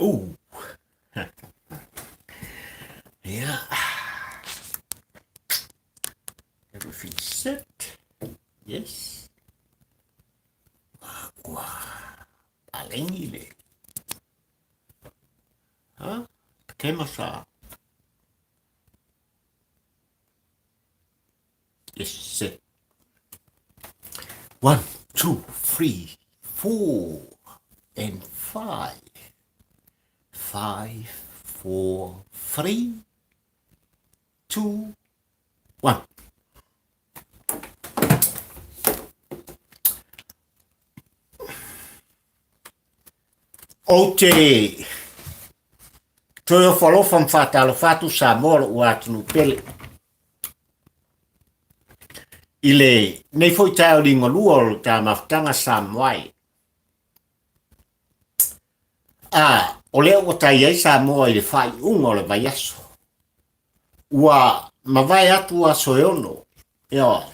Ooh. Yeah. Everything set. Yes. Ua palengi le. Ha? Kema sa. Yes, set. 1, 2, 3, 4, and 5. 5, 4, 3, 2, 1. Ou te toe ofo alofa ma faatalofa atu Samoa lou atunuu pele. I lenei foi taeao liugalua o le ta mafutaga Samoa e. A, o lea ua tai ai Samoa i le faaiuga o le vaiaso. Ua mavae atu aso e ono. Ioe.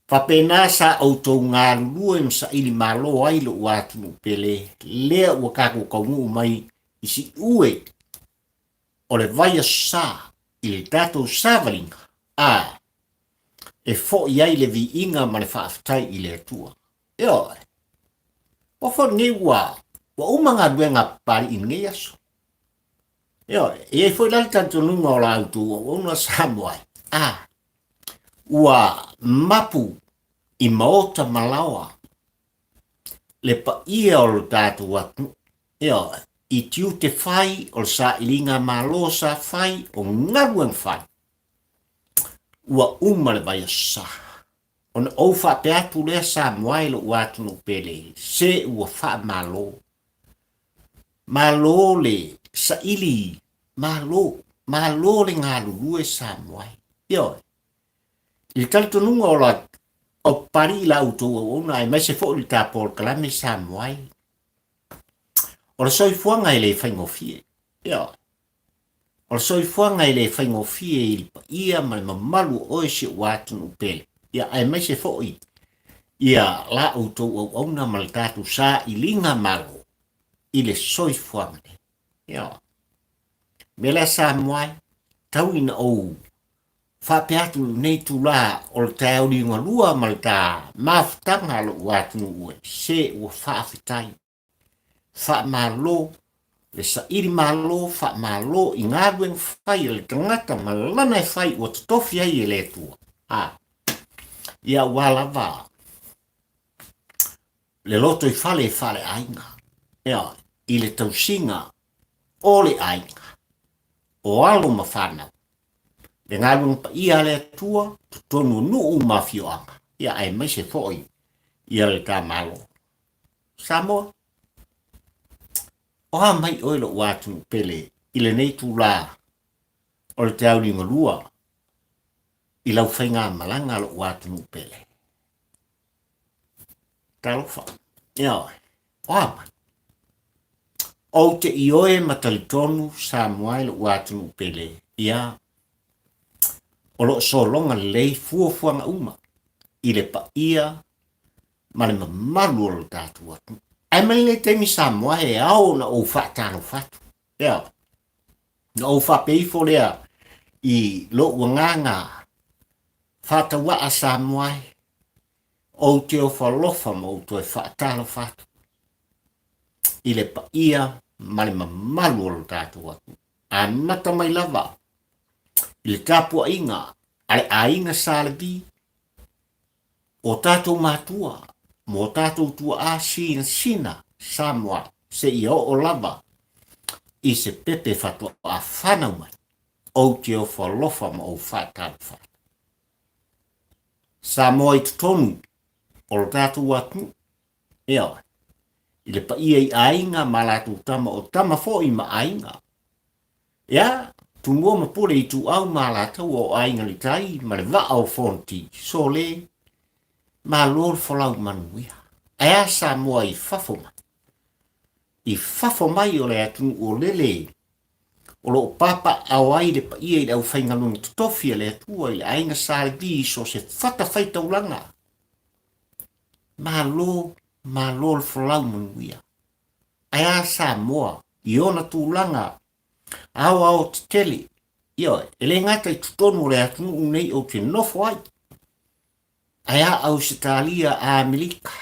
Faapena sa outou galulue ma saili malo ai lou atunuu pele, lea ua tatou taunuu mai i siue o le vaiaso sa i le tatou savaliga, a e foi ai le viiga ma le faafetai i le Atua. Ioe. Ua foi lenei ua ua uma galuega a Papalii i lenei aso. Ioe, e i ai foi la le talitonuga o la outou auauna Samoa, a ua mapu i maota ma laoa le paia o lo tatou atunuu, ioe, i tiute fai o le sailiga malo sa fai o galuega fai, ua uma le vaiaso sa. Ona ou faapea atu lea Samoa e lou atunuu pele, se ua faamalo. Malo le saili, malo, malo le galulue Samoa e. Ioe. I le talitonuga o la o Papalii la outou auauna aemaise foi le ta polokalame Samoa e. O le soifuaga e le faigofie. Ioe. O le soifuaga e le faigofie i le paia ma le mamalu o oe si ou atunuu pele, ia aemaise foi ia la outou auauna ma le tatou sailiga malo i le soifuaga nei. Ia, mea lea Samoa e, tau ina ou faapea atu i lenei itula o le taeao liugalua ma le ta mafutaga a lou atunuu e, se ua faafetai. Faamalo le saili malo, faamalo i galuega fai a le tagata ma lana e fai ua totofi ai e le Atua. A, ia aua lava le lotoifale faaleaiga, ioe, i le tausiga o le aiga, o alo ma fanau, le galuega paia a le Atua, totonu o nuu ma afioaga, ia aemaise foi ia le ta Malo. Samoa, o a mai oe lou atunuu pele i lenei itulā o le te auliugalua i lau faigamalaga lou atunuu pele? Talofa, ioe, o a mai? Ou te ioe ma talitonu Samoa i lou atunuu pele, ia, o lo o sologa lelei fuafuaga uma i le paia ma le mamalu o lo tatou atunuu. Ae mai lenei taimi Samoa e ao ona ou faatalofa atu. Ea, na ou faapea ifo lea i lou agaga faatauaa Samoa e, ou te ofo alofa ma ou toe faatalofa atu i le paia ma le mamalu o lo tatou atunuu. Amata mai lava i le tapuaiga a le aiga Sa Levi, O tatou matua ma o tatou tuaa sinasina Samoa seia oo lava i se pepe faatoa fanau mai, ou te ofo alofa ma ou faatalofa atu. Samoa i totonu o lo tatou atunuu, ioe, i le paia i aiga ma latou tama, o tama foi ma aiga. Ia, Tumua ma Pule Ituau ma Alataua o Aiga i le Tai ma le Vaa o Fonoti, Sole, malo le folau manuia. Ae a Samoa i fafo mai? I fafo mai o le atunuu o lele o lo o papaaao ai le paia i le aufaigaluega totofi a le Atua i le aiga Sa Levi i so o se fatafaitaulaga. Malo, malo le folau manuia. Ae a Samoa i ona tulaga aoaotetele, ioe, e le gata i totonu o le atunuu nei ou te nofo ai, ae a Ausetalia, Amerika,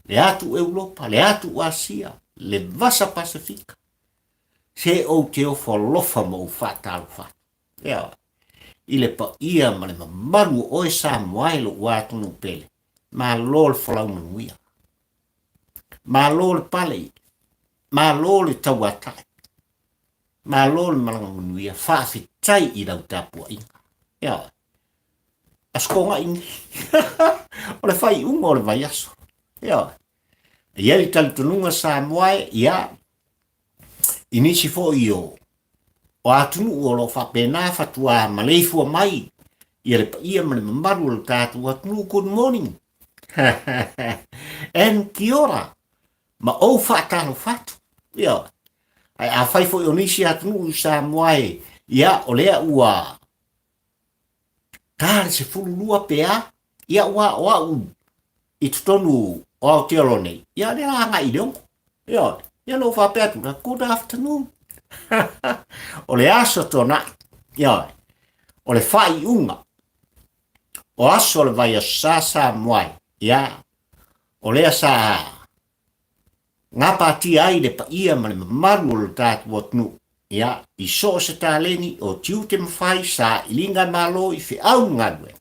le atu Europa, le atu Asia, le Vasa Pasefika, se ou te ofo alofa ma ou faatalofa atu. Ioe, i le paia ma le mamalu o oe Samoa e lou atunuu pele, malo le folau manuia. Malo le pale, malo le tauatai, malo le malaga manuia, faafetai i lau tapuaiga. Ioe, Aso Toonai nei. O le faaiuga o le vaiaso. Ioe. E i ai le talitonuga Samoa e, ia, i nisi foi o, o atunuu o lo o faapena fatua maleifua mai ia le paia ma le mamalu o le tatou atunuu. Good morning and kia ora ma ou faatalofa atu. Ioe. Ae afai foi o nisi atunuu i Samoa e, ia, o lea ua ta le 12 pe a, ia ua o au i totonu o Aotearoa nei, ia lea la agai i le 6. Ioe, ia na ou faapea atu la, good afternoon. O le aso Toonai, ioe, o le faaiuga o aso o le vaiaso sa Samoa e, ia, o lea sa gapatia ai le paia ma le mamalu o lo tatou atunuu, ia, i so o se taleni o tiute ma fai sailiga malo i feau ma galuega,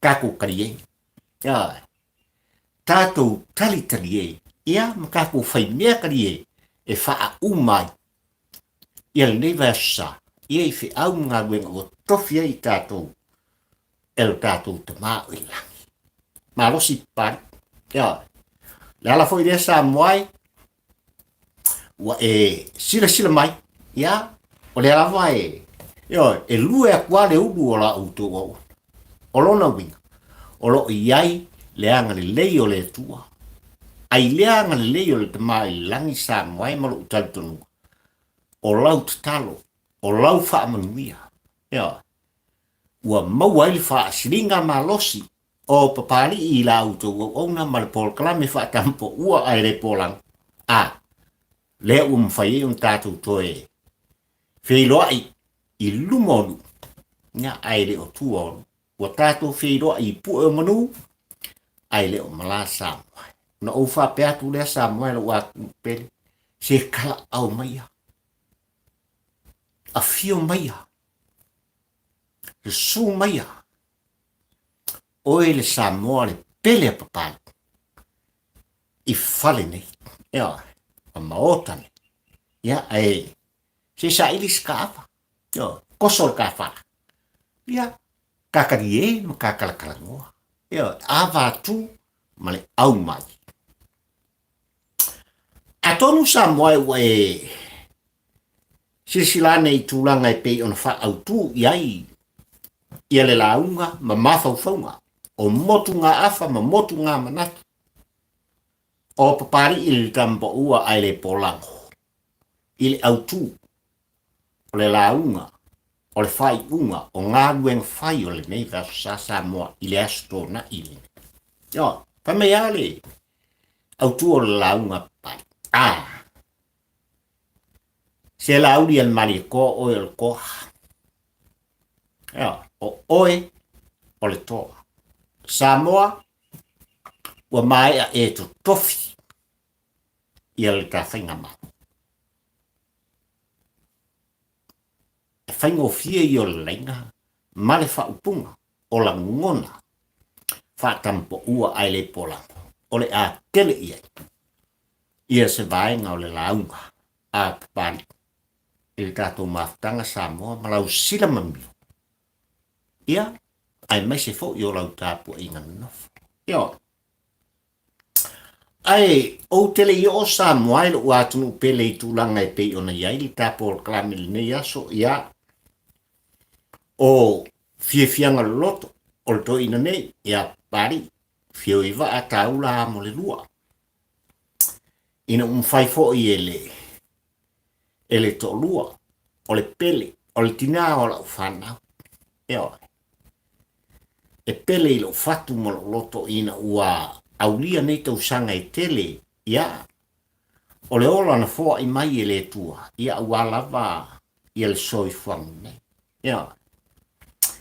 tatou tali e. Ioe. Tatou talitali e, ia, ma tatou fai mea tali e, e faauma ai ia lenei vaiaso sa, ia i feau ma galuega ua tofi ai i tatou e lo tatou Tama o i le lagi. Malosi papalii. Ioe. Le ala foi lea Samoa e, ua e silasila mai, ia, o lea lava e, ioe, e lue atu lava le ulu o la outou auauna. O lona uiga, o lo o i ai le agalelei o le Atua, a i lea agalelei o le Tama i le lagi Samoa e ma lou talitonuga, o lau tatalo, o lau faamanuia, ioe, ua maua ai le faasiliga malosi o Papalii i la outou auauna ma le polokalame faatampoua ae le polaga, a lea ua mafai ai ona tatou toe feiloai i luma o nuu, ia, ae le o tua o nuu. Ua tatou feiloai i pue o manu, ae le o malā Samoa. Ona ou faapea atu lea Samoa e lou atunuu pele, se kalaau maia, afio maia, susu maia, oe le Samoa le pele a Papalii i fale nei, ioe, ma maota nei. Ia, ae se i saili se kaava, ioe, koso le kafala. Ia, kakalie ma kakalakalanoa, ioe, ava atu ma le au mai. Atonu Samoa e ua e silasila ane i tulaga e pei ona faaautu i ai ia le lauga ma mafaufauga o motugaafa ma motugamanatu o Papalii i le Tamapaua ae le Polago i le autu o le lauga o le faaiuga o galuega fai o lenei vaiaso sa Samoa i le Aso Toonai lenei. Ioe, fai mai lava le autu o le lauga a Papalii. Ah! Se lauli a le Malietoa oe o le toa. Ioe, o oe o le toa. Samoa, ua maea e totofi ia le ta faigamalo. E faigofie ia o le laina ma le faaupuga o lagona faatampoua ae le polago o le a tele i ai ia se vaega o le lauga a Papalii i le tatou mafutaga Samoa ma lau sila mamio, ia, aemaise foi o lau tapuaiga nonofo. Ioe. Ae ou te le i oo Samoa i lou atunuu pele i tulaga e pei ona i ai le ta polokalame i lenei aso, ia, o fiafiaga loloto o le toeaina nei, ia Papalii, fio i vaa taula amo le lua. Ina ua mafai foi e le, e le toalua, o le pele, o le tinā o lau fanau. Ioe. E pele i lou fatu ma lou loto ina ua aulia nei tausaga e tele, ia. O le ola na foai mai e le Atua, ia aua lava ia le soifuaga nei. Ia,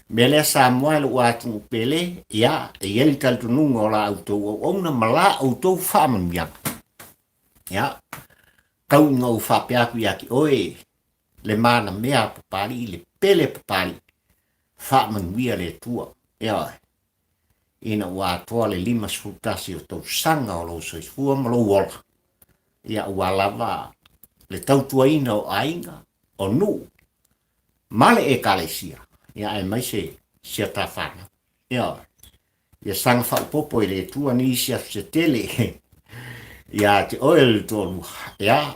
mea lea Samoa e lou atunuu pele, ia, e i ai le talitonuga o la outou auauna ma la outou faamanuiaga. Ia, tau ina ou faapea atu ia te oe, le manamea a Papalii, le pele a Papalii, faamanuia le Atua. Ia, ina ua atoa le 51 o tausaga o lou soifua ma lou ola, ia ua lava le tautuaina o aiga, o nuu, ma le Ekalesia, ia aemaise si a ta fanau. Ioe. Ia saga faaopoopo e le Atua nisi aso se tele ia te oe le toalua. Ia,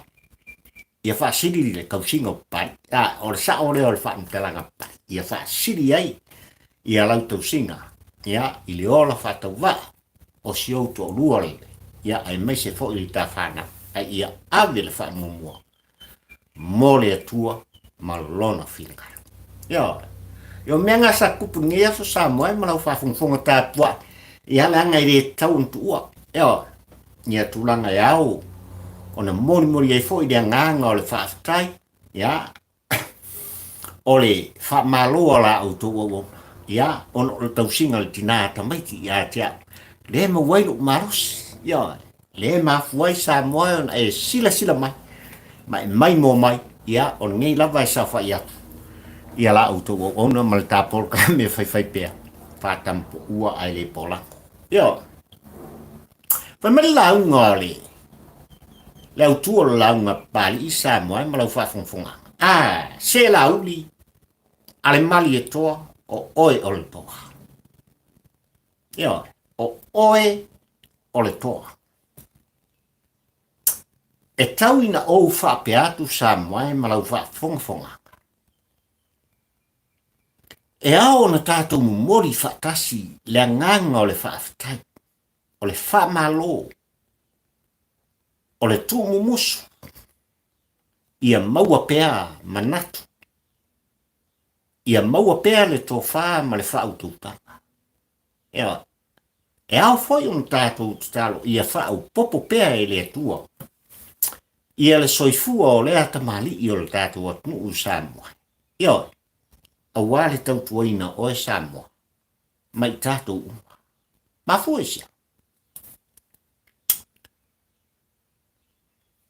ia faasili le tausiga o papai. A, o le sao lea o le faamatalaga papai. Ia faasili ai ia lau tausiga, ia, i le ola faatauvaa o si ou toalua le, ia, aemaise foi le ta fanau. Ae ia ave le faamuamua mo le Atua ma Lona finagalo. Ioe. Io mea nga sa kupu i lenei aso Samoa e ma lau faafogafoga tapuai, ia leaga e le tatau ona tuua. Ioe. Ia tulaga e ao ona molimoli ai foi le agaga o le faafetai, ia, o le faamalo a la outou auauna, ia, ona o le tausiga a le tina tamaiti ia te au, lea e maua ai lou malosi. Ioe. Le mafua ai Samoa ona e silasila mai ma e maimoa mai, ia, o lenei lava e saofai atu ia la outou auauna ma le ta polokalame e faifai pea, faatamapoua ae le polago. Ioe. Fai mai le lauga o le le autu o le lauga Papalii Samoa ma lau faafogafogaga. A, se lauli a le Malietoa o oe o le toa. Ioe, o oe o le toa. E tau ina ou faapea atu Samoa e ma lau faafogafogaga. E ao ona tatou momoli faatasi le agaga o le faafetai, o le faamalo, o le tuumumusu, ia maua pea manatu, ia maua pea le tofa ma le faautautaga. Ioe. E ao foi ona tatou tatalo ia faaopoopo pea e le Atua ia le soifua o lea tamalii o le tatou atunuu i Samoa. Ioe, aua le tautuaina o oe Samoa ma i tatou uma. Mafua i se a?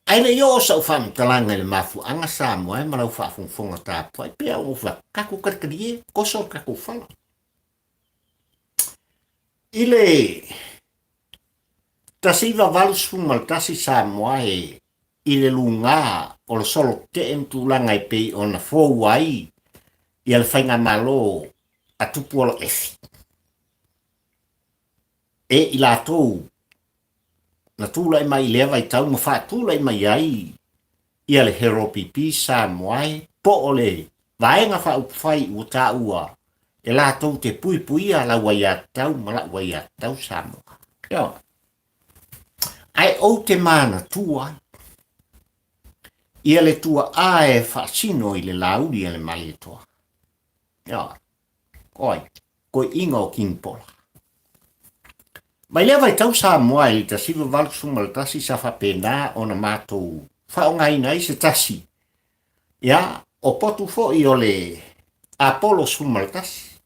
Ae le i oo sau faamatalaga i le mafuaaga Samoa e ma lau faafogafoga tapuai pea ona ou fai atu, tatou talitalie, toso le tatou fala. I le 1981 Samoa e i le luga o le solo tetee ma tulaga e pei ona fou ai ia le faigamalo a Tupuola Efi e i latou na tulai mai i lea vaitau ma faatulai mai ai ia le HeroPP Samoa e po o le Vaega Faaupufai ua taua e latou te puipuia lau aiatatau ma la'u aiatatau Samoa. Ioe. Ae ou te manatua ai ia le tua'a e faasino i le lāuli a le Malietoa. Ioe. O ai? Koi'iga o King Pola. Mai lea vaitau Samoa i le 1981 sa faapena ona matou faaaogaina ai se tasi ia o potu foi o le Apollo 11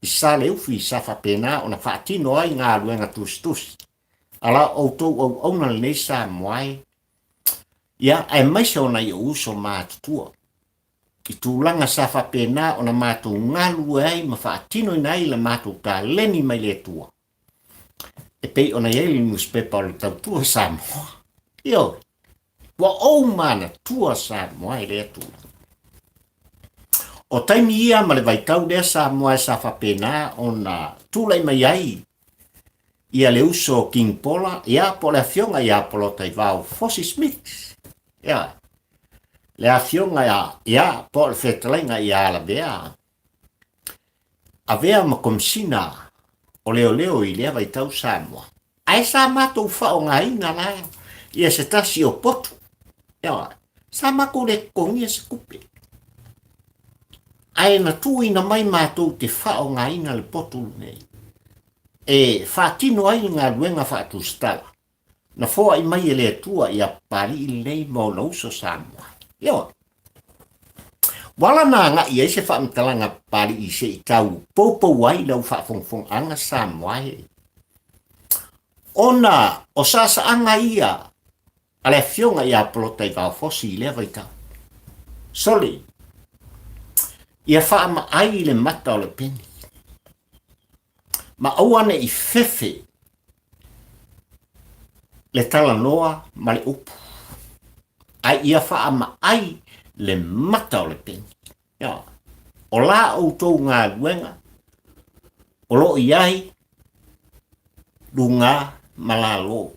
i Saleufi sa faapena ona faatino ai galuega tusitusi a la outou auauna lenei Samoa e ia aemaise o nai ou uso matutua i tulaga sa faapena ona matou galulue ai ma faatinoina ai le matou taleni mai le Atua, e pei ona i ai le nusipepa o le Tautua Samoa. Ioe, ua ou manatua Samoa i lea tulaga. O taimi ia ma le vaitau lea Samoa sa faapena ona tulai mai ai ia le uso King Pola, ia po o le afioga ia Polataivao Fosi Smith. Ioe. Le afioga ia, ia po o le fetalaiga ia Alavea, avea ma Komisina o Leoleo i lea vaitau Samoa. Ae sa matou faaaogaina la ia se tasi o potu. Ioe. Sa matou le totogia se tupe. Ae na tuuina mai matou te faaaogaina le potu lenei e faatino ai le galuega faatusitala. Na foai mai e le Atua ia Papalii lenei ma ona uso Samoa. Ioe. Ua ala na agai ai se faamatalaga a Papalii se i tau poupou ai lau faafogafogaaga Samoa e. Ona o saasaaga ia a le afioga ia Polataivao Fosi i lea vaitau. Sole, ia faamaai le mata o le peni, ma aua ne i fefe le talanoa ma le upu, ae ia faamaai le mata o le peni. Ia, o la outou galuega o lo o i ai luga ma lalo.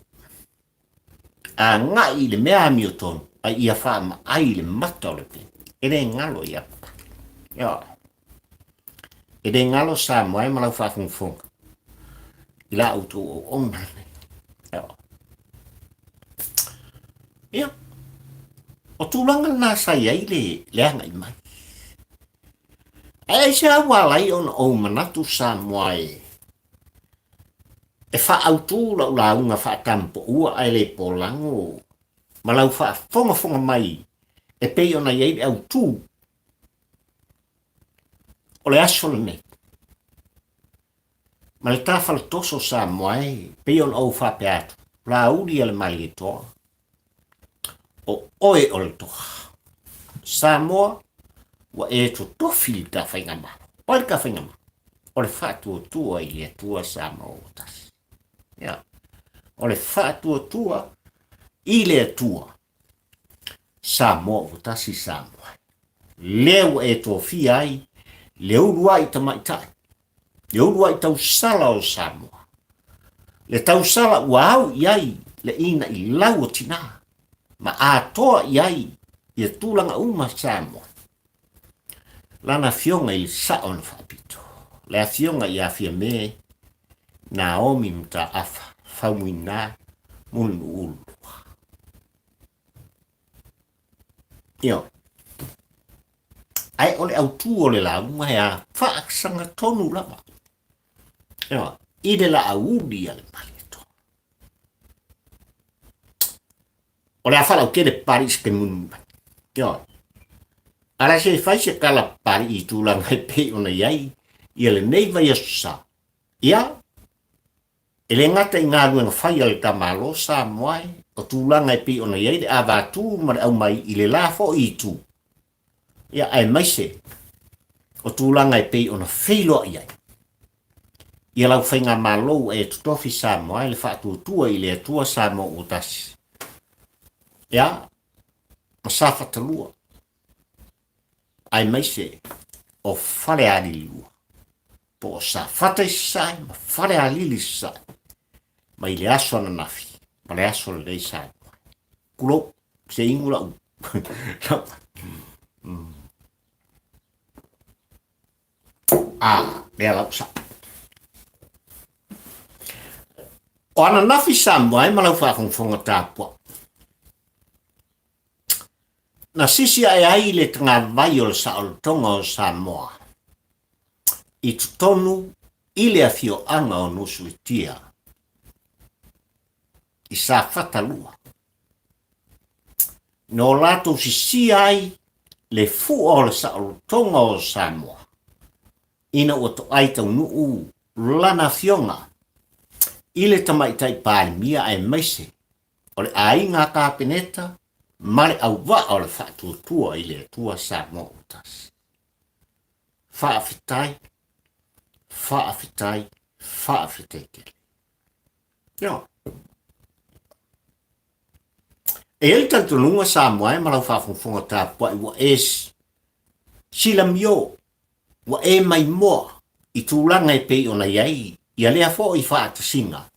Agai i le mea amiotonu, a ia faamaai i le mata o le peni. E le galo ia Papalii. Ioe. E le galo Samoa e ma lau faafogafoga i la outou auauna lenei. Ioe. Ia, o tulaga lena sa i ai le, le agai mai. Ae aisea ua ala ai ona ou manatu Samoa e E faaautu lau lauga faatampoua ae le polago ma lau faafogafoga mai e pei ona i ai le autu o le aso lenei. Ma le tafalatoso Samoa e pei ona ou faapea atu, Laauli a le Malietoa, o oe o le toa. Samoa, ua e totofi i le ta faigamalo. O ai le ta faigamalo? O le faatuatua i le Atua Samoa ua tasi. Ia. O le faatuatua i le Atua Samoa ua tasi Samoa. Lea ua e tofia ai le uluai tamaitai, le uluai tausala o Samoa. Le tausala ua au i ai le ina'i lau o tinā, ma atoa i ai ia tulaga uma Samoa. Lana afioga i le Sao na Faapito, le afioga ia Fiame Naomi Mataafa Faumuina Mulinu'u Lua. Ioe. Ae o le autu o le lauga e a faasagatonu lava. Ioe. I le laauli a le Malietoa. O le a faalautele Papalii se taimi mulimuli mai. Ioe. A la se fai se tala Papalii i tulaga e pei ona i ai ia lenei vaiaso sa. Ia, E le gata i galuega fai a le ta Malo Samoa e, o tulaga e pei ona i ai le avatū ma le aumai i le la foi itu, ia aemaise o tulaga e pei ona feiloai ai ia lau faigamalo ua e totofi Samoa e le faatuatua i le Atua Samoa ua tasi, ia, ma Safatalua, aemaise o Falealililua, po o Safata i Sasae ma Falealili i Sasae, mai le aso ananafi ma le aso lenei Samoa. Tulou, se inu lau. Ah, lea lau sa. O ananafi Samoa e ma lau faafogafoga tapuai. Na sisi ae ai le tagavai o le saolotoga o Samoa i totonu i le afioaga o Nuusuitia i Safata 2, na o latou sisia ai le fua o le saolotoga o Samoa ina ua toai taunuu lana afioga i le Tamaitai Palemia aemaise o le aiga Kapeneta ma le auvaa o le faatuatua i le Atua Samoa ua tasi. Faafetai, faafetai, faafetai tele. Ioe. E i ai le talitonuga Samoa e ma lau faafogafoga tapuai ua e silamio Ua e maimoa i tulaga e pei ona i ai ia lea foi faatasiga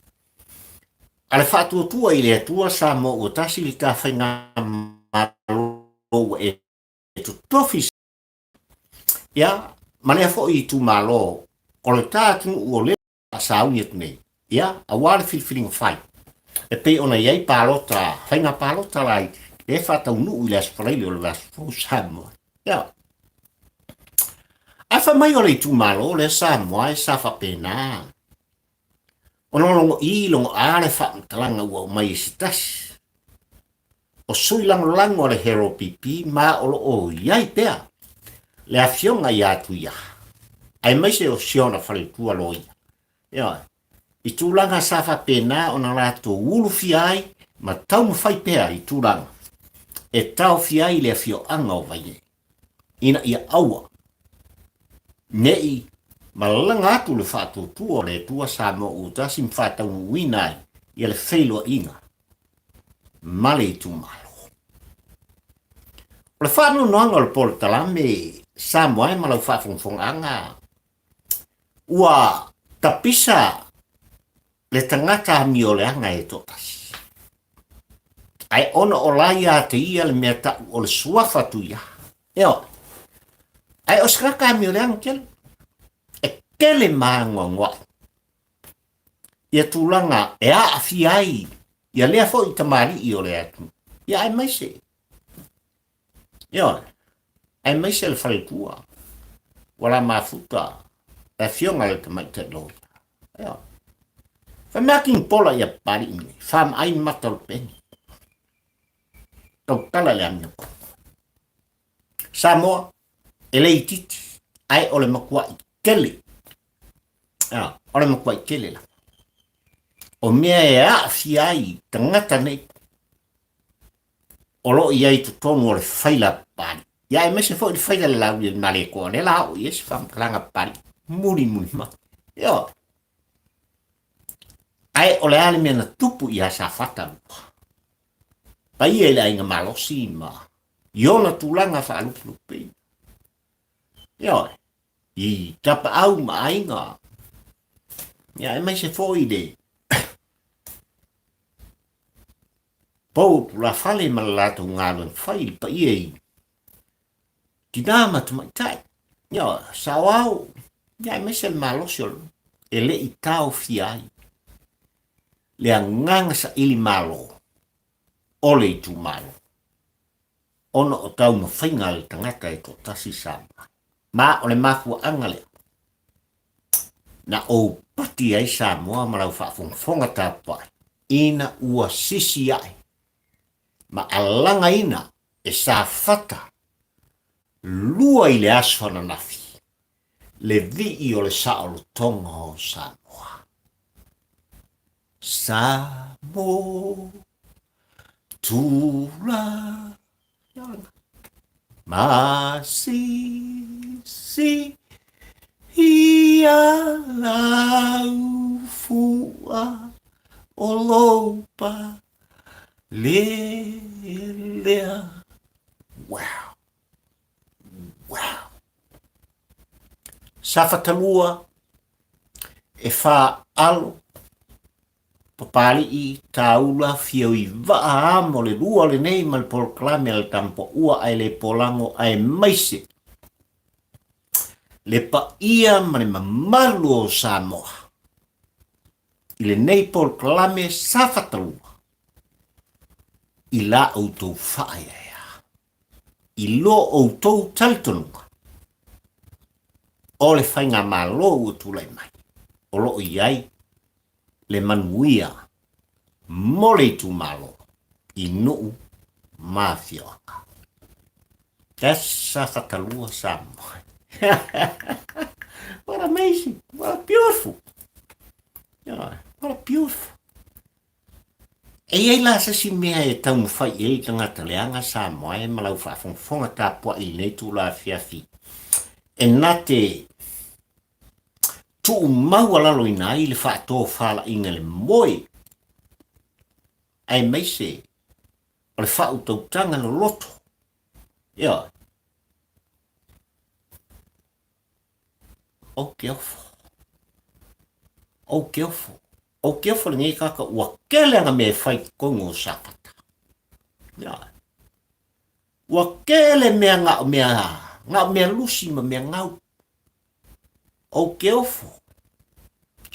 a le faatuatua i le Atua Samoa ua tasi le ta faigamalo ua e totofi ia ma lea foi itumalo o le ta atunuu o lea sauni atu nei, ia, aua le filifiliga fai, e pei ona i ai palota, faiga palota laiti, lea e faataunuu i le Aso Faraile o le vaiaso fou Samoa. Ia. Ae fai mai o le itumalo lea Samoa e sa faapena. Ona logo i logo a le faamatalaga ua aumai e se tasi o sui lagolago a le Hero PP ma o lo o i ai pea le afioga ia Tuiaha, aemaise o siona faletua loia. Ioe, i tulaga sa faapena ona latou ulufia ai ma taumafai pea i tulaga e taofia ai le afioaga o Vainei, ina ia aua ne i malaga atu le faatuatua o le Atua Samoa ua tasi ma faataunuuina ai ia le feiloaiga ma le itumalo. O le faanoanoaga o le polokalame Samoa e ma lau faafogafogaaga ua tapisa le tagata amioleaga e toatasi. Ae ona o la ia te ia le mea tau o le suafa Tuiaha. Ioe. Ae o se tagata amioleaga tele. E tele maanoanoaʻi ia tulaga e aafia ai ia lea foi tamalii o le atunuu. Ia aemaise Ioe, aemaise le faletua ua la mafuta le afioga i le tamaitai loia. Ioe. Fai mai a King Pola ia Papali'i nei, faamaai mata o le peni. Tautala i le amiotonu. Samoa, e le itiiti, ae o le matua'i tele. Ah, o le matua'i tele lava. O mea e aafia ai tagata nei, o lo o i ai i totonu o le faila Papali'i. Ia aemaise foi le faila le Lauli le Malietoa, lea la oo i ai se faamatalaga Papali'i, mulimuli mai. Ioe. Ae o le a le mea na tupu ia Safata lua? Paia i le aiga malosi ma i ona tulaga faalupelupeina. Ioe. I tapaau ma aiga. Ia aemaise foi le Pou tulafale ma le latou galuega fai i le paia i tinā ma tamaitai, ia, saoao, ia aemaise le malosi o le e le i taofia ai le agaga saili malo o le itumalo ona o taumafaiga a le tagata e toatasi Samoa. Ma o le mafuaaga lea na ou pati ai Samoa ma lau faafogafoga tapuai ina ua sisi ae ma alagaina e Safata lua i le aso ananafi le vii o le saolotoga o Samoa. Samoa tula Masisi ia lau fua o lou pa lelea. Wow! Wow! Safatalua e wha alo Papali'i, Tāula, Fiauiva'a amo le lua lenei ma le polokalame a le Tamapoua ae le Polago aemaise le paia ma le mamalu o Samoa i lenei polokalame Safatalua i la outou faaeaea, i lo outou talitonuga o le faigamalo ua tulai mai o lo o i ai le manuia mo le itumalo i nuu ma afioaga. That's Safatalua Samoa. What amazing! What a beautiful! Yeah, what a beautiful! E i ai la se isi mea e taumafai i ai le tagata leaga Samoa e ma lau faafogafoga tapuai i lenei itula afiafi e na te tuumaualaloina ai le faatofalaiga i le moe, aemaise o le faautautaga loloto. Ioe. Ou te ofo. Ou te ofo. Ou te ofo lenei kaka ua kele ana mea e fai i totonu o Safata. Ioe. Ua kele mea na o mea, na o mea lusi ma mea gau. Ou te ofo.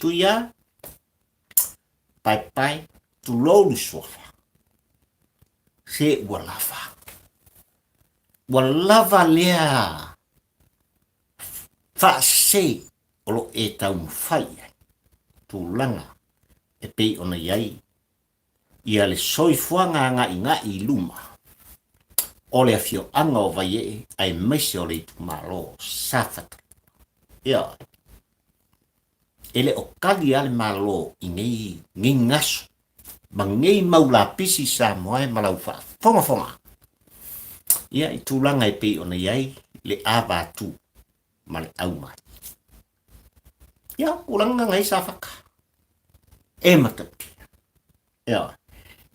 Tuia, paepae, tulou le suafa. Se ua lava. Ua lava lea faasese o lo o e taumafai i ai tulaga. e pei ona i ai ia le soifuaga agaigai i luma o le afioaga o Vaiee aemaise o le itumalo o Safata. Ioe. E le o kali lava le Malo i nei, nei gasu ma nei mau lapisi Samoa e ma lau faafogafoga. Ia, i tulaga e pei ona i ai le avatu ma le aumai. Ia, tulaga na i Safata. E matautia. Ia,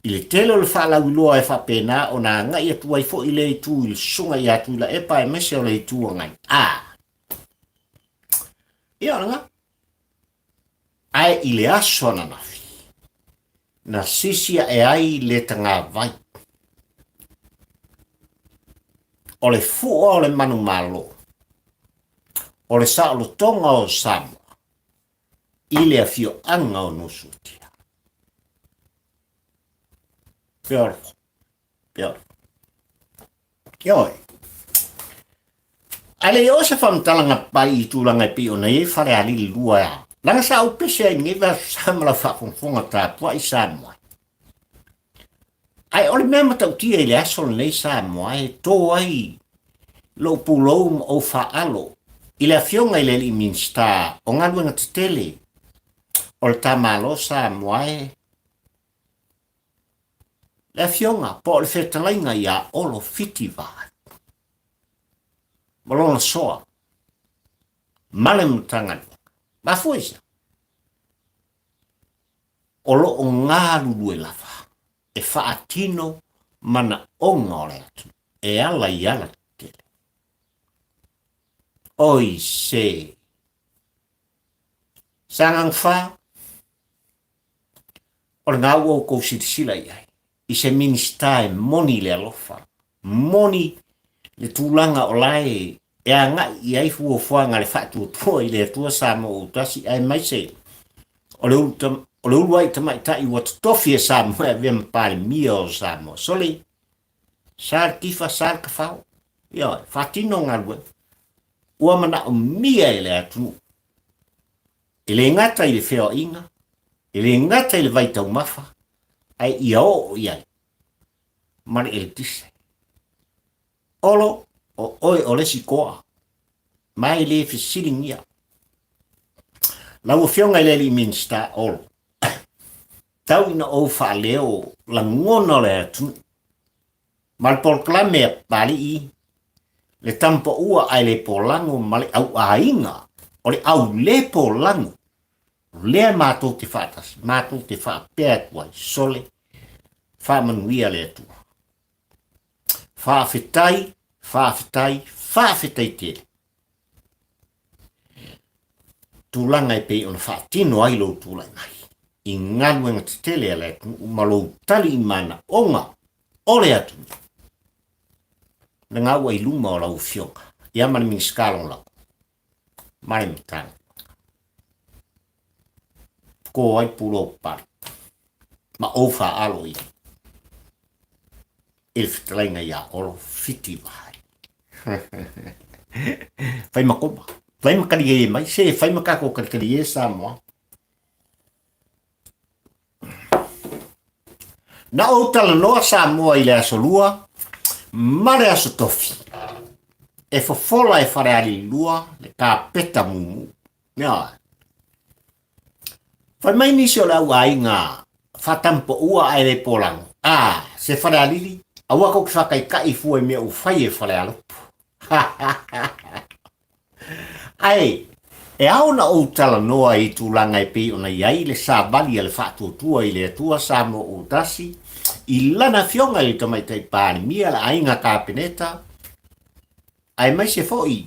i le tele o le faalauiloa e faapena ona agai atu ai foi lea itu i le susuga ia Tuilaepa aemaise o le Itu Agai. A! Ia, o lena. Ae i le aso ananafi, na sisi ae ai le tagavai o le fua o le manumalo o le saolotoga o Samoa i le afioaga o Nuusuatia. Beautiful. Beautiful. Ioe. Ae le i oo se faamatalaga pai i tulaga e pei ona i ai Falealili 2 ea. Leaga sa ou pese ai i lenei vaiaso sa ma lau faafogafoga tapuai Samoa. Ae o le mea matautia i le aso lenei Samoa e tō ai lou pulou ma ou faaalo i le Afioga i le Alii Minisita o Galuega Tetele o le ta Malo Samoa e le Afioga po o le fetalaiga ia Olo Fiti Vaai ma lona soa ma le Matagaluega. Mafua i se aha? O lo o galulue lava e faatino manaoga o le atunuu e ala i alatetele. Oi se! Sagaga 4, o lena ua outou silasila i ai i se Minisita e moni le alofa, moni le tulaga o la e e agai i ai fuafuaga a le faatuatua i le Atua Samoa Autasi aemaise o le ulu, o le uluai tamaitai ua totofi e Samoa e avea ma Palemia o Samoa. Sole, sa le tifa, sa le tafao. Ioe, faatino galuega. Ua manaomia e le atunuu. E le gata i le feoaiga, e le gata i le vaitaumafa, ae ia oo i ai ma le eletise. Olo, o oe o le isi toa, ma e le fesiligia. Lau Afioga i le Alii Minisita Olo, tau ina ou faaleo lagona o le atunuu ma le polokalame a Papalii, le tamapaua ae le polago ma le auaiga o le au le polago, lea matou te faatasi, matou te faapea atu ai, sole, faamanuia le Atua. Faafetai, faafetai, faafetai tele. Tulaga e pei ona faatino ai lou tulai mai i galuega tetele a le atunuu ma lou tali i manaoga o le atunuu. Lena ua i luma o lau Afioga ia ma le Minisita Lagolago ma le Matagaluega. Ko ai pulou pale ma ou faalo i ai i le fetalaiga iā Olo Fiti Vaai. Fai ma koma. Fai ma kali e mai. Se fai ma kako kali kali e Samoa. Na ou talanoa Samoa i le aso lua ma le aso tofi. E fofola e Falealili 2 le kapeta mumu. Ioe. Fai mai nisi o le au aiga faatampaua ae le polago. A, se Falealili, aua kou te faataitai fua i mea ua fai e Falealupo. Ae, e ao ona ou talanoa i tulaga e pei ona i ai le savali a le Faatuatua i le Atua Samoa Autasi i lana afioga i le Tamaitai Palemia, le Aiga Kapeneta, aemaise foi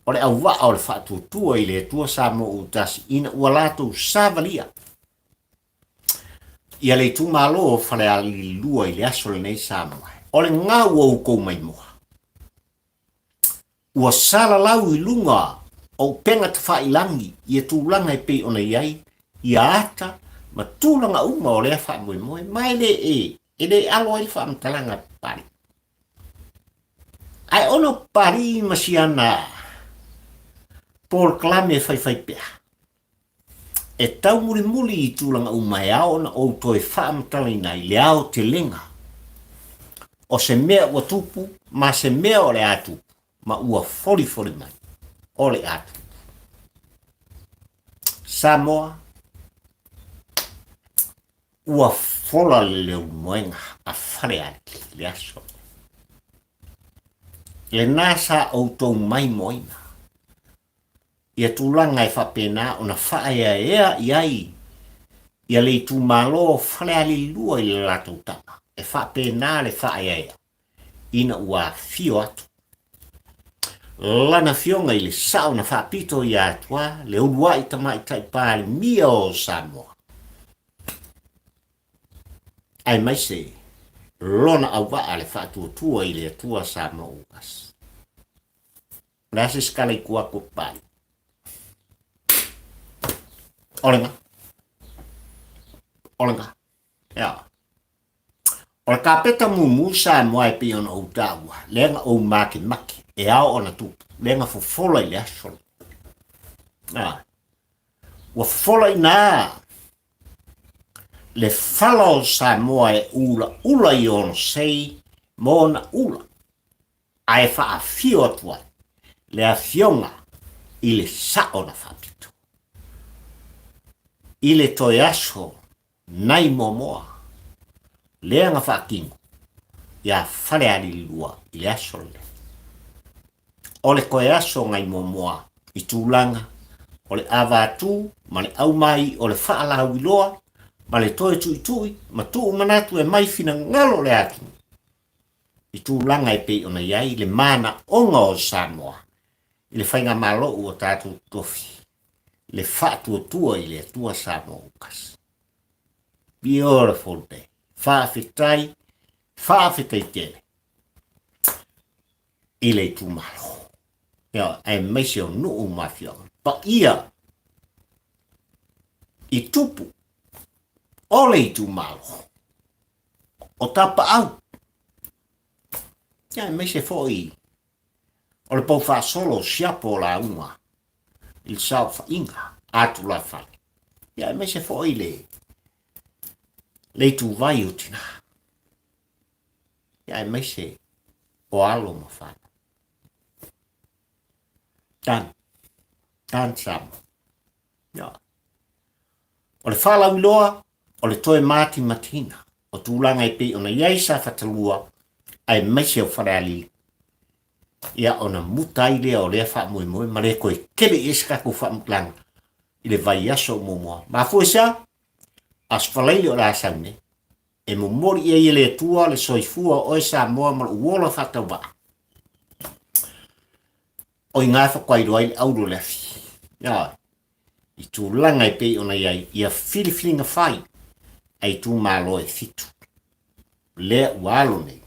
o le auvaa o le Faatuatua i le Atua Samoa Autasi ina ua latou savalia ia le itumalo o Falealili 2 i le aso lenei Samoa. O le gau o outou maimoa. Ua salalau i luga o upega tafailangi ia tulaga e pei ona i ai ia ata ma tulaga uma o lea faamoemoe, ma e le e, e le alo ai le faamatalaga a Papalii. Ae ona o Papalii ma siana polokalame faifaipea. E taumulimuli i tulaga uma e ao ona ou toe faamatalaina ai le aotelega o se mea ua tupu ma se mea o le a tupu ma ua folifoli mai o le a tupu. Samoa, ua fola le leulumoega a Falealili i le aso lena sa outou maimoaina ia tulaga e faapena ona faaeaea i ai ia le itumalo o Falealili 2 i le latou tama, e faapena le faaeaea ina ua afio atu lana afioga i le sao na faapito ia Atua le uluai tamaitai Palemia o Samoa, aemaise lona auvaa le faatuatua i le Atua Samoa ua tasi. O le a se sikala i tua atu o Papalii? O lena. O lena. Ea. O le kapeta mumu Samoa e pei ona ou taua, lea na ou makemake e ao ona tupu, lea na fofola i le aso. A. Ua fofola i nā le fala o Samoa e ulaula i ona sei ma ona ula. Ae faafio atu ai le Afioga i le Sao na faapito i le toe aso nai Moamoa lea na faatino iā Falealili 2 i le aso lenei. O le toe aso nai Moamoa i tulaga o le avatū ma le aumai o le faalauiloa ma le toe tuitui ma tuu manatu e mai finagalo le atunuu i tulaga e pei ona i ai le manaoga o Samoa i le faigamalo ua tatou totofi, le faatuatua i le Atua Samoa ua tasi. Beautiful day. Faafetai, faafetai tele i le itumalo. Ia, aemaise o nuu ma afioaga. Paia i tupu o le itumalo. o Tapaau, ia aemaise foi o le poufaasolo o siapo o lauga i le saofaiga a tulafale, ia aemaise foi le le ituvai o tina, ia aemaise o alo ma fanau. Done. Done Samoa. Ia. O le faalauiloa, o le toe matimatiina o tulaga e pei ona i ai Safata 2 aemaise o Falealili, ia ona muta ai lea o lea faamoemoe ma le toe tele i ai se tatou faamatalaga i le vaiaso o muamua. Mafua i se a? Aso Faraile o le a sau nei. E momoli i ai e le Atua le soifua o oe Samoa ma lou ola faatauvaa. O i ina e faatoa iloa ai le auro o le afi. Ioe. I tulaga e pei ona i ai ia filifiliga fai a itumalo e fitu. Lea ua alo nei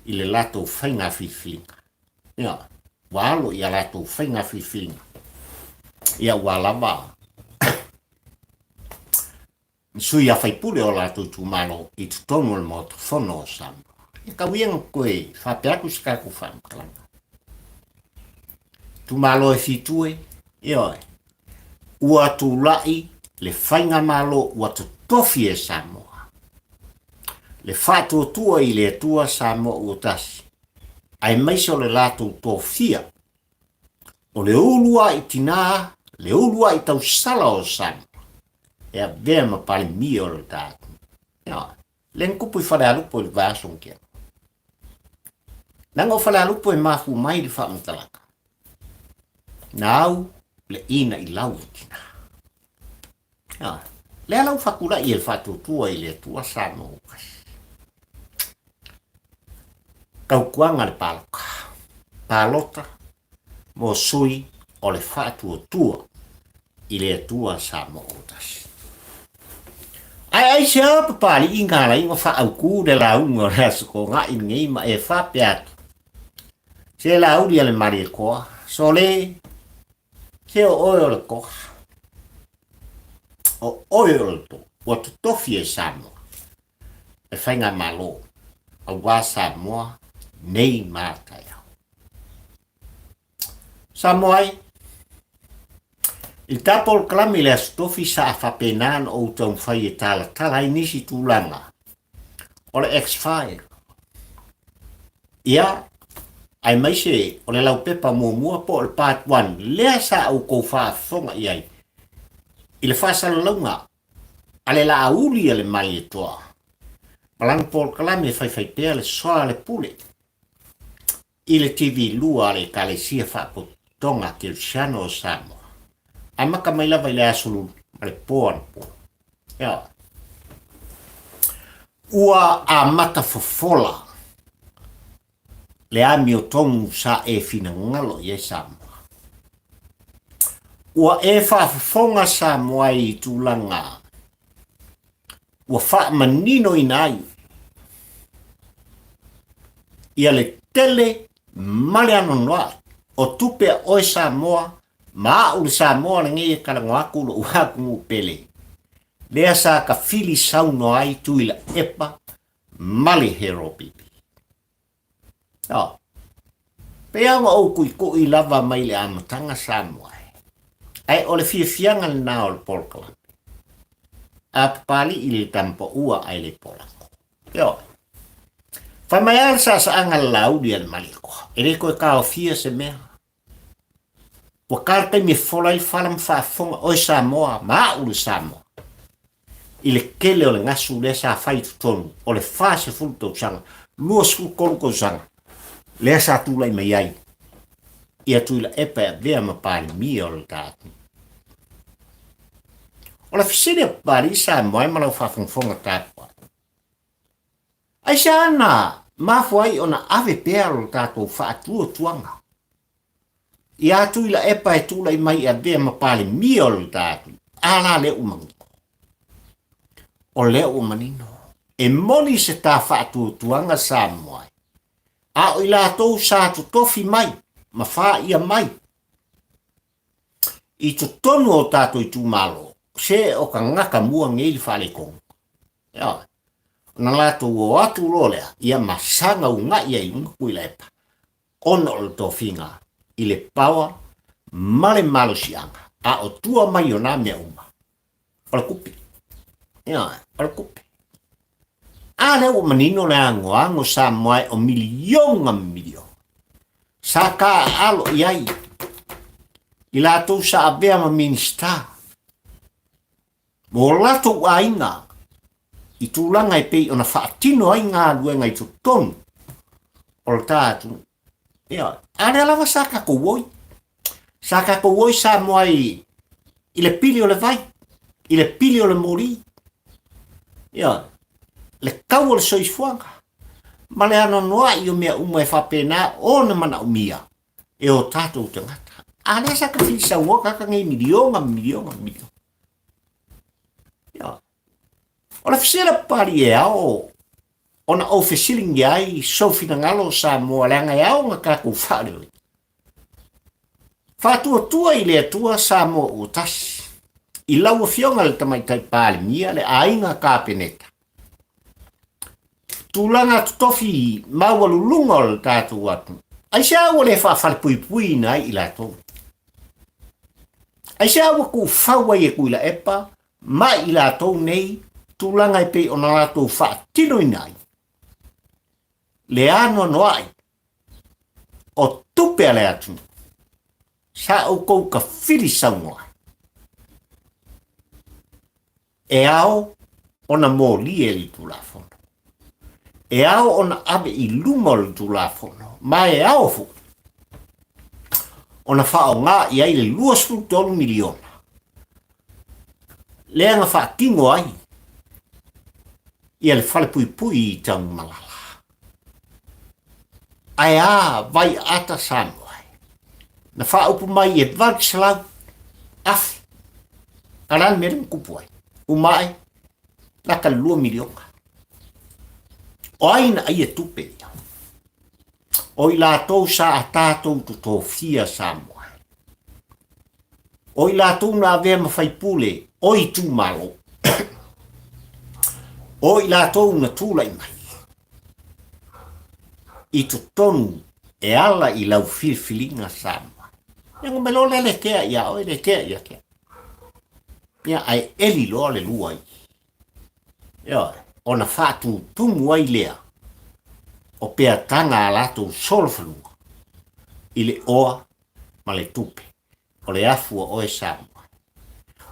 i le latou faiga filifiliga. Ioe. Ua alo i a latou faiga filifiliga. Ia ua lava sui a faipule o latou itumalo i totonu o le Maota Fono o Samoa. E tau ia na toe faapea atu se tatou faamatalaga. Itumalo e fitue, ioe, ua tulai le faigamalo ua totofi e Samoa. Le faatuatua i le Atua Samoa ua tasi, aemaise o le latou tofia o le uluai tinā, le uluai tausala o Samoa, e avea ma Palemia o le tatou. Ioe. Le na tupu i Falealupo i le vaiaso na tea. Leaga o Falealupo e mafua mai le faamatalaga. Na au le ina i lau o tina. Ioe. Lea la ua faatulai e le faatuatua i le Atua Samoa ua tasi. Tautuaga le palota. Palota mo sui o le faatuatua i le Atua Samoa ua tasi. Ae aisea Papalii na ala ai ona faaautu le lauga o le Aso Toonai lenei ma e faapea atu, Se lauli a le Malietoa, sole, se o oe o le toa. O oe o le toa, ua totofi e Samoa, e Faigamalo, aua Samoa nei ma taeao. Samoa e, I le ta polokalame i le Aso Tofi sa faapena ona ou taumafai e talatala ai nisi tulaga o le X-File. Ia, aemaise o le laupepa muamua po o le Part 1 lea sa outou faafofoga i ai i le faasalalauga a le laauli a le Malietoa ma lana polokalame e faifaipea le Soa le Pule i le TV 2 a le Ekalesia Faapotopotoga Kerisiano o Samoa. Amata mai lava i le Aso Lulu ma le po anapo. Ioe. Ua amata fofola le amiotonu sa e finagalo i ai Samoa. Ua e faafofoga Samoa i tulaga ua faamaninoina ai ia le tele ma le anoanoai o tupe a oe Samoa ma au le Samoa lenei e talanoa atu lou atunuu pele lea sa tafili saunoa ai Tuilaepa ma le Hero Bibi. Oh. Pei lava ona ou tuitui lava mai le amataga Samoa e. Ae o le fiafiaga lena o le polokalame. A papalii le tamapaua ae le polako. Ioe. Fai mai lava le saasaaga a le Laauli a le Malietoa, e le toe taofia se mea. Ua ta le taimi e fola ai le fala ma faafofoga oe Samoa ma au le Samoa i le tele o le gasu lea sa fai i totonu o le 40 tausaga, 23 tausaga lea sa tulai mai ai ia Tuilaepa e avea ma Palemia o le ta atunuu. O le fesili a Papalii Samoa e ma lau faafogafoga tapuai, Aisea na mafua ai ona ave pea lo tatou faatuatuaga iā Tuilaepa e tulai mai e avea ma Palemia o le ta atunuu? A la lea ua manino. O lea ua manino. E moni se ta faatuatuaga Samoa, a o i latou sa totofi mai ma faia mai i totonu o tatou itumalo, se o tagata mua nei le faaletonu. Ioe. Ona latou o atu loa lea, ia ma saga una'i ai i luga Tuilaepa, ona o le tofiga i le power ma le malosiaga, a o tua mai o nā mea uma, o le tupe. Ioe, o le tupe. A lea ua manino le agoago Samoa e o miliona ma miliona. Sa taaalo i ai i latou sa avea ma Minisita mo latou aiga i tulaga e pei ona faatino ai galuega i totonu o le ta atunuu. Ioe, a lea lava sa tatou oi. Sa tatou oi Samoa i, i le pili o le vai, i le pili o le moli. Ioe, le tau o le soifuaga ma le anoanoai o mea uma e faapena ona manaomia e o tatou tagata. A lea sa tafili saunoa tagata nei miliona ma miliona ma miliona. Ioe. O le fesili a Papalii e ao ona ou fesiligia ai sou finagalo Samoa leaga e ao ona tatou faaleleia. Faatuatua i le Atua Samoa ua tasi, i lau Afioga le Tamaitai Palemia, le Aiga Kapeneta, tulaga totofi maualuluga o le tatou atunuu. Aisea ua le faafalepuipuiina ai i latou? Aisea ua tuufau ai e Tuilaepa ma i latou nei tulaga e pei ona latou faatinoina ai le anoanoai o tupe a le atunuu sa outou tafili saunoa ai? E ao ona molie le Tulafono. E ao ona ave i luma o le Tulafono, ma e ao foi ona faaaoga i ai le $23 miliona lea na faatino ai ia le falepuipui i Tanumalala. Ae a Vaiaata Samoa e? Na faaupu mai e 800,000. A o le a le mea lea na tupu ai? Uma ae, lata le 2 miliona. O ai na aia tupe ia? O i latou sa a tatou totofia Samoa. O i latou na avea ma faipule o itumalo. O i latou na tulai mai i totonu e ala i lau filifiliga Samoa. Ia ngombe loa lea le tea ia oe, le tea ia te au. Ia, ae eli loa le lua i. Ioe, ona faatutumu ai lea o peataga a latou solofanua i le oa ma le tupe o le afu a oe Samoa.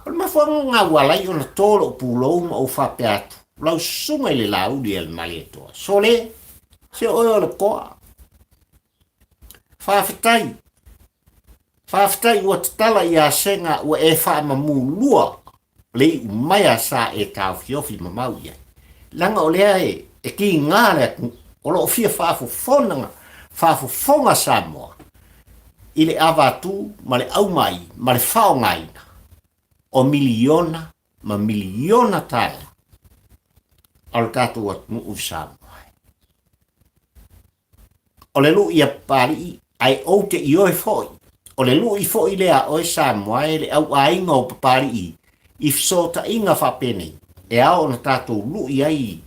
O le mafuaaga lena ua ala ai ona to lou pulou ma ou faapea atu, lau susuga i le Laauli a le Malietoa, sole, se oe o le toa. Faafetai. Faafetai ua tatala ia Sega ua e faamamulua le iu maea sa e taofiofi mamau i ai. Leaga o lea e, e kiga le atunuu, o lo o fia faafofoga, faafofoga Samoa i le avatu ma le aumai ma le faaaogaina o miliona ma miliona tala a lo tatou atunuu i Samoa. O le lui a Papalii, ae ou te ioe foi, o le lui foi lea a oe Samoa e le auaiga o Papalii i fesootaiga faapenei, e ao ona tatou lui ai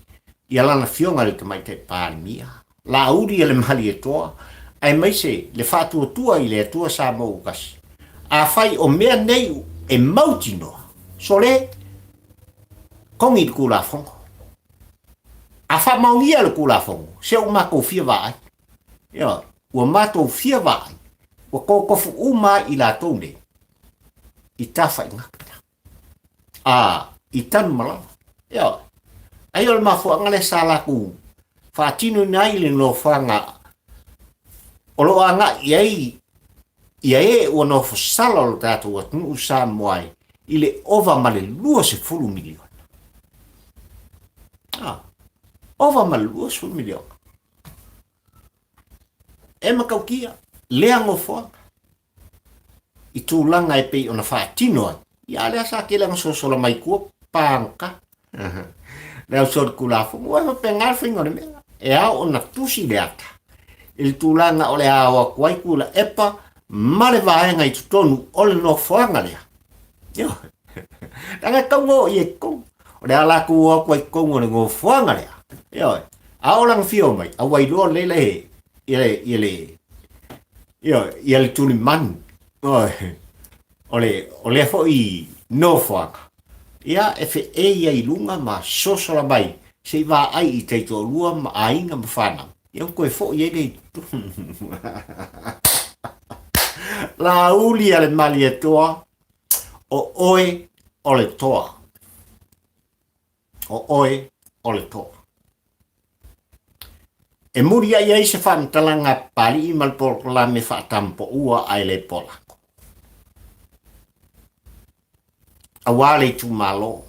ia lana Afioga i le Tamaitai Palemia, Laauli a le Malietoa, aemaise le faatuatua i le Atua Samoa ua tasi. Afai o mea nei e mautinoa, sole, kogi le Tulafono. A faamaonia le Tulafono, se ua matou fia vaai. Ioe, ua matou fia vaai, ua totofu uma ai i latou nei i Tafaigata, a, i Tanumalala. Ioe, ai o le mafuaaga lea sa latou faatinoina ai le nofoaga o lo o agai i ai ia e ua nofosala o lo tatou atunuu Samoa i le ova ma le 20 miliona. Ah, ova ma le 20 miliona. E matautia lea nofoaga i tulaga e pei ona faatino ai. Ia lea sa tele ona sosola mai tua pagota. Le au solitulafono, ua faapena le faiga o le mea. E ao ona tusi le ata i le tulaga o le a o atu ai Tuilaepa ma le vaega i totonu o le nofoaga lea. Ioe. Leaga e tau o i ai totonu. O le a latou o atu ai totonu o le nofoaga lea. Ioe. A o lana fia o mai, a ua iloa lelei le, ia le, ia le, ioe, ia le tulimanu. Ioe. O le, o lea foi nofoaga, ia e feei ai i luga ma sosola mai se i vaai i taitoalua ma aiga ma fanau. Ia ona toe foi ai lea i totonu. Laauli a le Malietoa, o oe o le toa. O oe o le toa. E muliai ai se faamatalaga a Papalii ma le polokalame faatampoua ae le polako. Aua le itumalo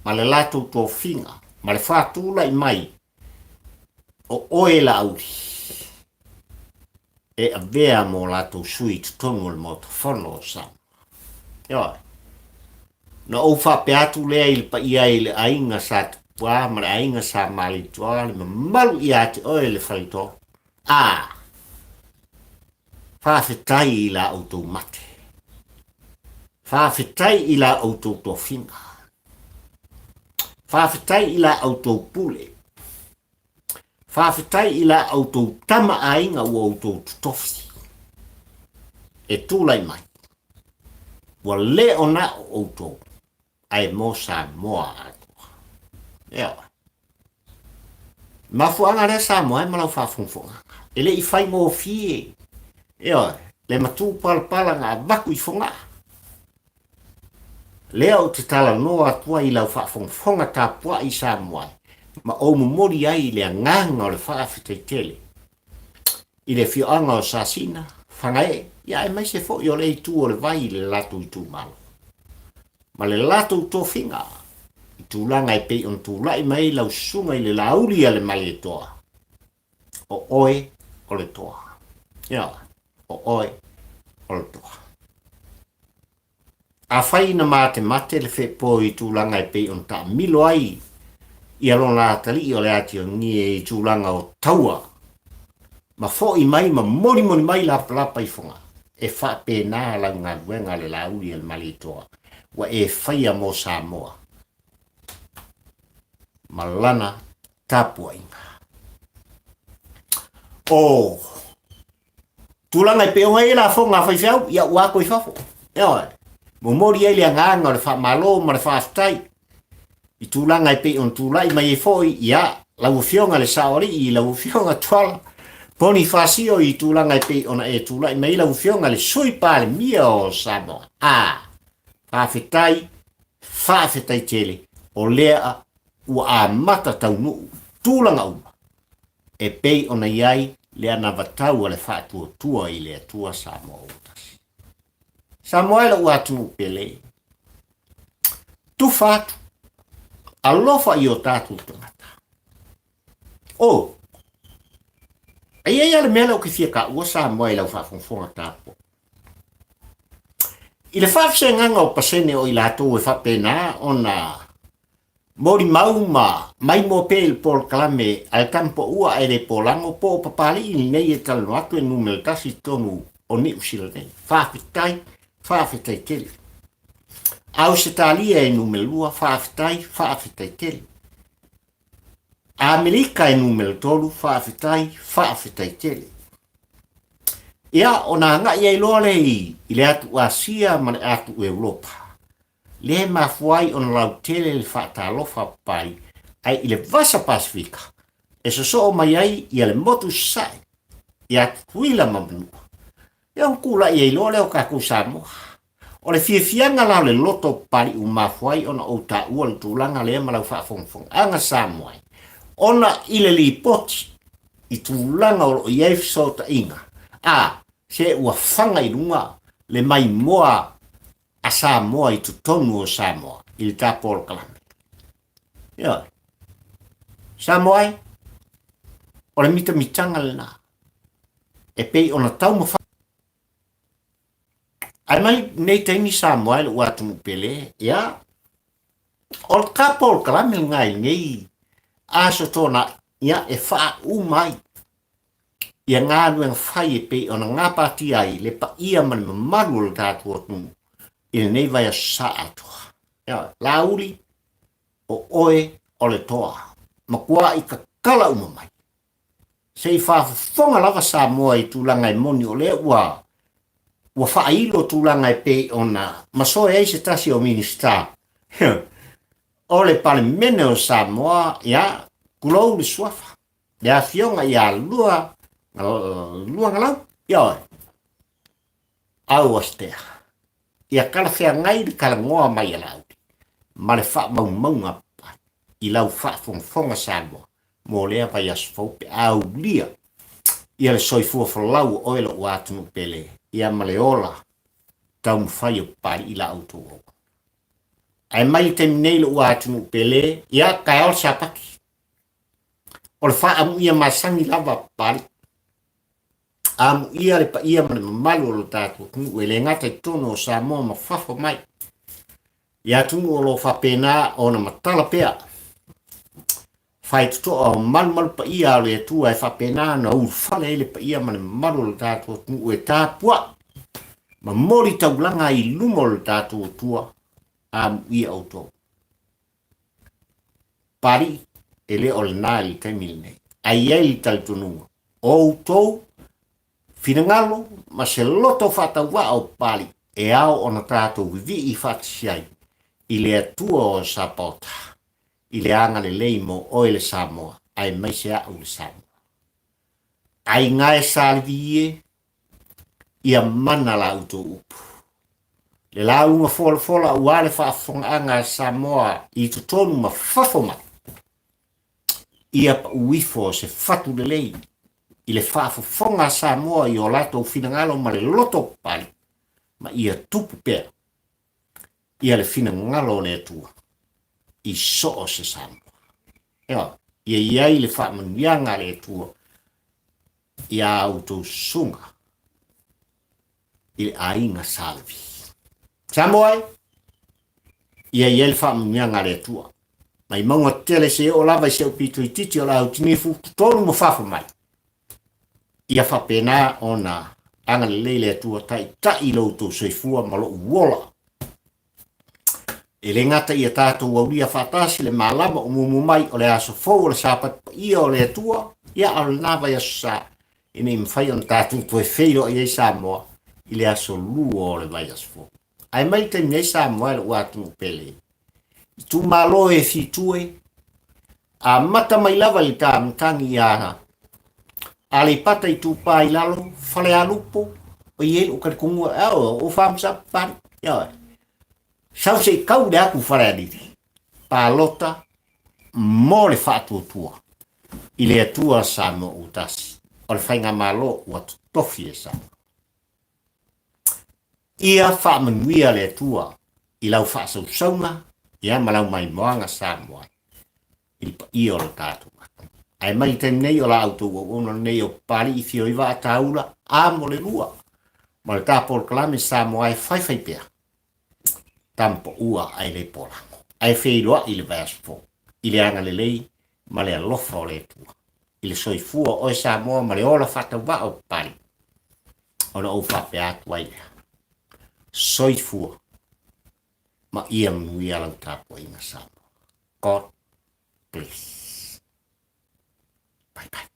ma le latou tofiga ma le faatulai mai o oe Laauli e avea mo latou sui i totonu o le Maota Fono o Samoa. Ioe. Na ou faapea atu lea i le paia i le aiga Sa Tupua ma le aiga Sa Malietoa, le mamalu ia te oe le Faletolu. A! Faafetai i la outou mate. Faafetai i la outou tofiga. Faafetai i la outou pule. Faafetai i la outou tama aiga ua outou totofi e tulai mai. Ua le o na o outou, ae mo Samoa atoa. Ioe. Mafuaaga lea Samoa e ma lau faafogafogaga. E le i faigofie, ioe, le matupalapala na avatu i Fogaa. Lea ou te talanoa atu ai i lau faafogafoga tapuai Samoa ma ou momoli ai le agaga o le faafetai tele i le afioaga o Sasina, Fagaee, ia aemaise foi o lea itu o le vai i le latou itumalo ma le latou tofiga i tulaga e pei ona tulai mai ai lau susuga i le Laauli a le Malietoa, o oe o le toa. Ioe, o oe o le toa. Afai na matemate le fepo i tulaga e pei ona taamilo ai ia lona atalii o le Ationgie i tulaga o taua, ma foi mai ma molimoli mai lapalapa i Fogaa, e faapena lau galuega le Laauli a le Malietoa ua e faia mo Samoa ma lana tapuaiga. O tulaga e pei ona i ai lafoga a faifeau, ia ua ato i fafo. Ioe. Momoli ai le agaga o le faamalo ma le faafetai i tulaga e pei ona tulai mai ai foi, ia, lau Afioga i le Saoalii, lau Afioga Tuala Ponifasio i tulaga e pei ona e tulai mai ai lau Afioga i le Sui Palemia o Samoa. A, faafetai, faafetai tele, o lea ua amata taunuu tulaga uma e pei ona i ai le anavatau a le Faatuatua i le Atua Samoa ua tasi. Samoa e lou atunuu pele, tufa atu, alofa i o tatou tagata. O, e i ai lava le mea lea ou te fia taua Samoa i lau faafogafoga tapuai. I le faafesegaga o pasene o i latou e faapena ona molimau ma maimoa pea i le polokalame a le Tamapoua ae le Polago po o Papalii lenei e talanoa atu e numera tasi i totonu o Niu Sila nei. Faafetai, faafetai tele. Ausetalia e numera 2, faafetai, faafetai tele. Amerika e numera 3, faafetai, faafetai tele. Ia, ona agai ai loa lea i le atu Asia ma le atu Europa. Lea e mafua ai ona lautele le faatalofa pai ai i le Vasa Pasefika e sosoo mai ai ia le motu i sasae ia Tutuila ma Manua. Ia ona tulai ai loa lea o tatou Samoa. O le fiafiaga la o le loto Papali'i ua mafua ai ona ou taua le tulaga lea ma lau faafogafogaaga Samoa ai, ona i le lipoti i tulaga o lo o i ai fesootaiga, a, se ua faga i luga le maimoa a Samoa i totonu o Samoa i le ta polokalame. Ioe. Samoa e, o le mitamitaga lena e pei ona taumafai. Ae mai nei taimi Samoa e lou atunuu pele, ia, o le ta polokalame lena i lenei aso Toonai, ia, e faauma ai ia galuega fai e pei ona gapatia ai le paia ma le mamalu o le tatou atunuu i lenei vaiaso sa atoa. Ioe, Laauli, o oe o le toa, matuai tatala uma mai. Se i faafofoga lava Samoa i tulaga e moni o lea ua ua faailo tulaga e pei ona masoe ai se tasi o Minisita o le Palemene o Samoa, ia, tulou le suafa. Le afioga ia Lua Luagalau, ioe, Auastea, ia talafeagai le talanoa mai a Laauli ma le faamaumauga i lau faafogafoga Samoa mo lea vaiaso fou pe a aulia ia le soifua folau o oe lou atunuu pele ia ma le ola taumafai o Papalii la outou auauna. Ae mai le taimi nei lou atunuu pele, ia taeao le Sapati. O le faaamuia masani lava Papalii. Amuia le paia ma le mamalu o lo tatou atunuu e le gata i totonu o Samoa ma fafo mai. I atunuu o lo o faapena ona matala pea faitotoa o malumalu paia o le Atua e faapena ona ulufale ai le paia ma le mamalu o lo tatou atunuu e tapuai ma moli taulaga i luma o lo tatou Atua. Amuia outou. Papalii, e le o lena i le taimi lenei. Ae i ai le talitonuga, o outou finagalo ma se loto faatauvaa o Papalii e ao ona tatou vivii faatasi ai i le Atua o Sapaota, i le agalelei mo oe le Samoa aemaise a'u le Samoa. Aiga e Salivi e, Ia mana la outou upu. Le lauga folafola aua le faafofogaaga a Samoa i totonu ma fafo mai. Ia pau ifo se fatu lelei i le faafofoga a Samoa i o latou finagalo ma le loto papali, ma ia tupu pea ia le finagalo o le Atua i so o se Samoa. Ioe, ia i ai le faamanuiaga a le Atua i a outou susuga i le aiga Sa Levi. Samoa e, ia i ai le faamanuiaga a le Atua. Mai mauga tetele se oo lava i se pito itiiti o le autinifu, totonu ma fafo mai. Ia faapena ona agalelei le Atua taitai i lo outou soifua ma lou ola. E le gata ia tatou aulia faatasi le malama o mumu mai o le aso fou o le Sapati paia o le Atua, ia a o lena vaiaso sa, ina i mafai ona tatou toe feiloai ai Samoa i le aso lua o le vaiaso fou. Ae mai le taimi nei Samoa e lou atunuu pele, itumalo e fitu e, amata mai lava i le ta matagi ia Aleipata Itupa i Lalo, Falealupo, o i ai lou talitonuga, o Famusau Papalii, ioe. Sau se i tau le atu Falealili, palota mo le faatuatua i le Atua Samoa ua tasi, o le faigamalo ua totofi e Samoa. Ia faamanuia le Atua i lau faasausauga ia ma lau maimoaga Samoa i le paia o le tatou atunuu. Ae mai le taimi nei o la outou auauna lenei o Papalii Fioivaa Taula a mo le lua ma le ta polokalame Samoa e faifai pea. Tama paua ae le polago. Ae feiloai i le vaiaso fou i le agalelei ma le alofa o le Atua. I le soifua o oe Samoa ma le ola faatauvaa o Papalii. Ona ou faapea atu ai lea. Soifua ma ia manuia lau tapuaiga Samoa. God bless. Bye bye.